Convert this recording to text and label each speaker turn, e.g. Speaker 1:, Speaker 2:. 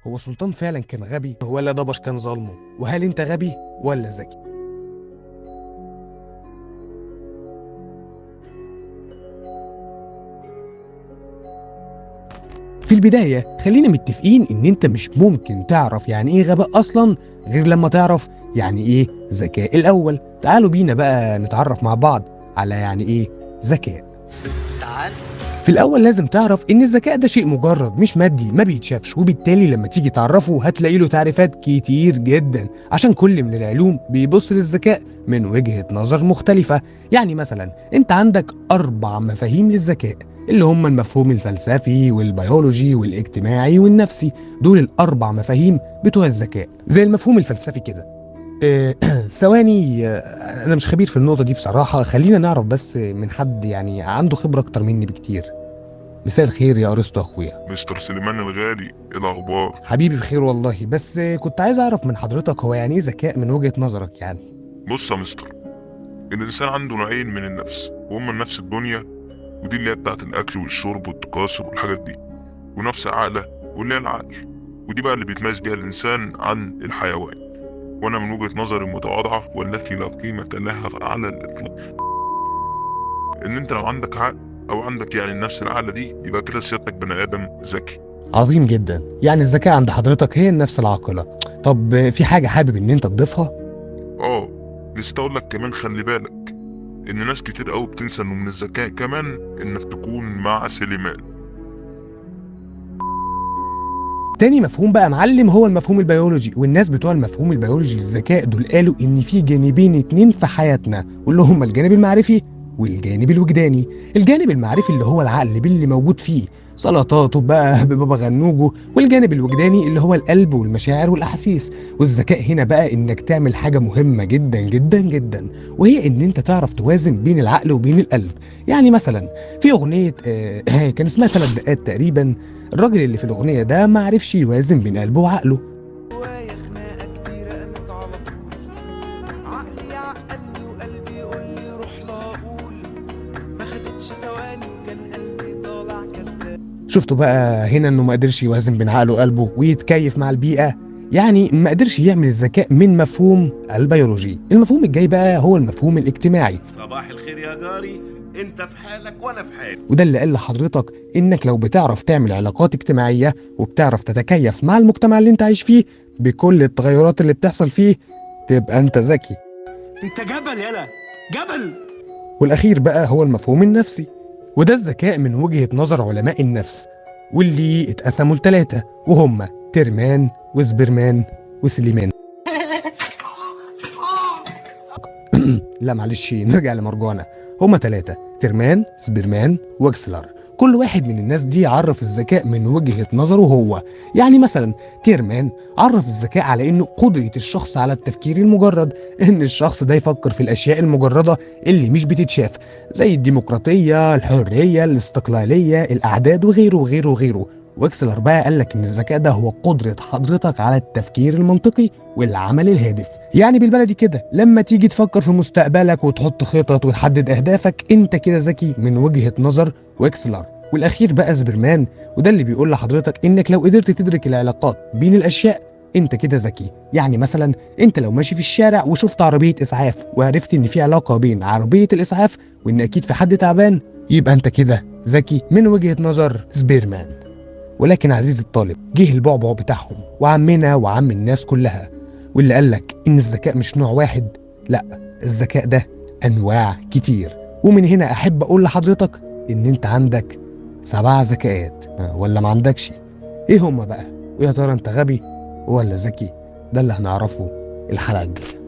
Speaker 1: هو سلطان فعلا كان غبي ولا دبش كان ظالمه؟ وهل انت غبي ولا ذكي؟ في البداية خلينا متفقين ان انت مش ممكن تعرف يعني ايه غباء اصلا غير لما تعرف يعني ايه ذكاء الاول. تعالوا بينا بقى نتعرف مع بعض على يعني ايه ذكاء.
Speaker 2: تعال.
Speaker 1: في الاول لازم تعرف ان الذكاء ده شيء مجرد مش مادي، ما بيتشافش، وبالتالي لما تيجي تعرفه هتلاقي له تعريفات كتير جدا، عشان كل من العلوم بيبص للذكاء من وجهة نظر مختلفة. يعني مثلا انت عندك 4 مفاهيم للذكاء اللي هم المفهوم الفلسفي والبيولوجي والاجتماعي والنفسي. دول ال4 مفاهيم بتوع الذكاء. زي المفهوم الفلسفي كده، ثواني، انا مش خبير في النقطة دي بصراحة، خلينا نعرف بس من حد يعني عنده خبرة اكتر مني بكتير. مساء الخير يا ارسطو اخويا.
Speaker 3: مستر سليمان الغالي، ايه الاخبار؟
Speaker 1: حبيبي بخير والله، بس كنت عايز اعرف من حضرتك هو يعني ايه ذكاء من وجهة نظرك يعني؟
Speaker 3: بص يا مستر، الانسان عنده نوعين من النفس، وهما النفس الدنيا، ودي اللي هي بتاعت الاكل والشرب والتكاثر والحاجات دي، ونفس عاقلة واللي هي العقل، ودي بقى اللي بيتميز بيها الانسان عن الحيوان. وانا من وجهة نظري المتواضعة والتي لا قيمة لها على الاطلاق، ان انت لو عندك عقل او عندك يعني النفس العاقلة دي، يبقى كده سيادتك بني ادم ذكي.
Speaker 1: عظيم جدا، يعني الذكاء عند حضرتك هي النفس العاقلة. طب في حاجة حابب ان انت تضيفها؟
Speaker 3: نسيت اقول لك كمان، خلي بالك ان ناس كتير قوي بتنسى انه من الذكاء كمان انك تكون مع سليمان.
Speaker 1: تاني مفهوم بقى معلم هو المفهوم البيولوجي، والناس بتوع المفهوم البيولوجي للذكاء دول قالوا ان في جانبين 2 في حياتنا، واللي هما الجانب المعرفي والجانب الوجداني. الجانب المعرفي اللي هو العقل باللي موجود فيه سلطاته بقى ببابا غنوجه، والجانب الوجداني اللي هو القلب والمشاعر والاحاسيس. والذكاء هنا بقى انك تعمل حاجة مهمة جدا جدا جدا، وهي ان انت تعرف توازن بين العقل وبين القلب. يعني مثلا في اغنية كان اسمها 3 دقات تقريبا، الراجل اللي في الاغنية ده ما عرفش يوازن بين قلبه وعقله. شفتوا بقى هنا انه ما قدرش يوازن بين عقله وقلبه ويتكيف مع البيئة، يعني ما قدرش يعمل الذكاء من مفهوم البيولوجي. المفهوم الجاي بقى هو المفهوم الاجتماعي.
Speaker 4: صباح الخير يا جاري، انت في حالك وانا في حالي.
Speaker 1: وده اللي قال لحضرتك انك لو بتعرف تعمل علاقات اجتماعية وبتعرف تتكيف مع المجتمع اللي انت عايش فيه بكل التغيرات اللي بتحصل فيه، تبقى انت ذكي.
Speaker 4: انت جبل، يلا جبل.
Speaker 1: والاخير بقى هو المفهوم النفسي، وده الذكاء من وجهة نظر علماء النفس، واللي اتقسموا ل3 وهم تيرمان وسبيرمان وسليمان. لا معلش نرجع لمرجعنا، هما 3: تيرمان، سبيرمان، واكسلر. كل واحد من الناس دي عرف الذكاء من وجهة نظره هو. يعني مثلا تيرمان عرف الذكاء على انه قدرة الشخص على التفكير المجرد، ان الشخص ده يفكر في الاشياء المجردة اللي مش بتتشاف، زي الديمقراطية، الحرية، الاستقلالية، الاعداد وغيره وغيره وغيره. واكسلر بقى قال لك ان الذكاء ده هو قدرة حضرتك على التفكير المنطقي والعمل الهادف. يعني بالبلدي كده لما تيجي تفكر في مستقبلك وتحط خطط وتحدد اهدافك، انت كده ذكي من وجهة نظر واكسلر. والاخير بقى سبيرمان، وده اللي بيقول لحضرتك انك لو قدرت تدرك العلاقات بين الاشياء انت كده ذكي. يعني مثلا انت لو ماشي في الشارع وشفت عربية اسعاف وعرفت ان في علاقة بين عربية الاسعاف وان اكيد في حد تعبان، يبقى انت كده ذكي من وجهة نظر سبيرمان. ولكن عزيزي الطالب، جه البعبع بتاعهم وعمنا وعم الناس كلها، واللي قالك ان الذكاء مش نوع واحد، لا، الذكاء ده انواع كتير. ومن هنا احب اقول لحضرتك ان انت عندك 7 ذكاءات، ولا ما عندكش؟ ايه هما بقى؟ ويا ترى انت غبي ولا ذكي؟ ده اللي هنعرفه الحلقة الجاية.